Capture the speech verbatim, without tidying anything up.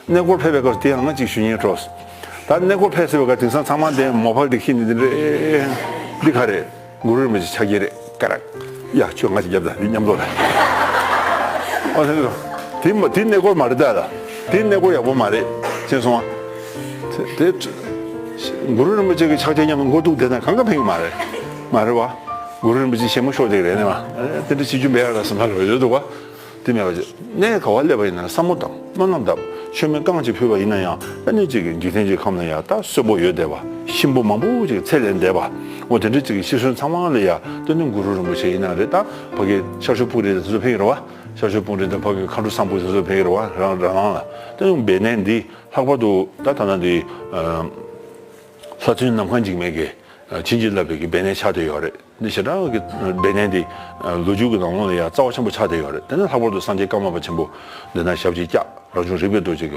གནས་སྐོར་ཕེབས་པའི་སྐབས་དེ་ཡང་ང་གཅིག་ཞུ་སྙིང་བྲོ། ད་གནས་སྐོར་ཕེབས་ཟེར་བའི་སྐབས་དེང་སང་ཚང་མ་དེ་མོ་བལ་དེ་ཁྱེར་ནས་དེ་འདྲ་འདི་ག་རེད། གུ་རུ་རིན་པོ་ཆེ་ཕྱག་རྒྱ་རེད་ཀ་རག་ཡ་ཁྱོད་ང་ཅིག་རྒྱབ་དང་དེ་མཉམ་དུ་རེད། ཨ་དེ་འདྲ་དེ་མ་དེ་གནས་སྐོར་མ་རེད་ད་ལ། དེ་གནས་སྐོར་ཡག་པོ་མ་རེད་ཅེས་སོང་ང་། དེ་དེ་གུ་རུ་རིན་པོ་ཆེ་གི་ཕྱག་རྒྱ་མཉམ་དུ་མགོ་གཏུགས་བསྡད་ན་གང་ག་ཕན་གི་མ་རེད། མ་རེད་བ། གུ་རུ་རིན་པོ་ཆེ་ཞལ་མོ་ཤོར་བསྡད་ཀྱི་རེད་ནས་བ། དེ་འདྲ་བྱེད་རྒྱུ་མེད་ཡ་ར་བསམ་ས་རོ་ཡོད་འདུག་བ། དེ་མེད་པ་བྱས། གནས་ག་བ་སླེབས་པ་ཡིན་ན་བསམ་བློ་བཏང་། སྨོན་ལམ་བཏང་། མཆོད་མེ་རྐང་གཅིག་ཕུལ་བ་ཡིན་ན་ཡང་། ཨ་ནི་གཅིག་གི་འཇིག་རྟེན་གྱི་ཁམས་ན་ཡང་ད་གསོན་པོ་ཡོད་བསྡད་པ། གཤིན་པོ་མང་པོ་ཅིག་ཚེ་ལས་འདས་པ། འོ་དེ་འདྲ་གཅིག་གི་ཤི་གསོན་ཚང་མ་ལ་ཡང་སྟོན་ནི་གུ་རུ་རིན་པོ་ཆེ་ཡིན་ན་རེད། ད་ཕ་གི་ཤར་ཕྱོགས་སྤུངས་རི་དེ་ཚོ་ཕེབས་ཀྱི་རེད་བ། ཤར་ཕྱོགས་སྤུངས་རི་དང་ཕ་གི་མཁའ་འགྲོ་སམ་བྷོ་ཊ་དེ་ཚོ་ཕེབས་ཀྱི་རེད་བ། རང་རང་རང་ལ་སྟོན་ཡོང་འབད་ནས་འདི་ལྷག་པར་དུ་ད་ད་ན་འདི་ལྷ་བཙུན་ནམ་མཁའ་འཇིགས་མེད་ཀྱིས་བྱིན་གྱིས་བརླབས་པའི་གི་འབད་ནས་ཆགས་བསྡད་ཡོད་རེད། འདི་ཞེ་དྲག་གི་འབད་ནས་འདི་ལོ་རྒྱུས་ཀྱི་ནང་ལོགས་ལ་ཡང་རྩ་བ་ཆེན་པོ་ཆགས་བསྡད་ཡོད་རེད། དེ་ནས་ལྷག་པར་དུ་སངས་རྒྱས་ཀརྨ་པ་ཆེན་པོ་འདི་ན་ཞབས་ཕྱི་བཅགས། རང་བྱུང་རིག་པའི་རྡོ་རྗེ་གི་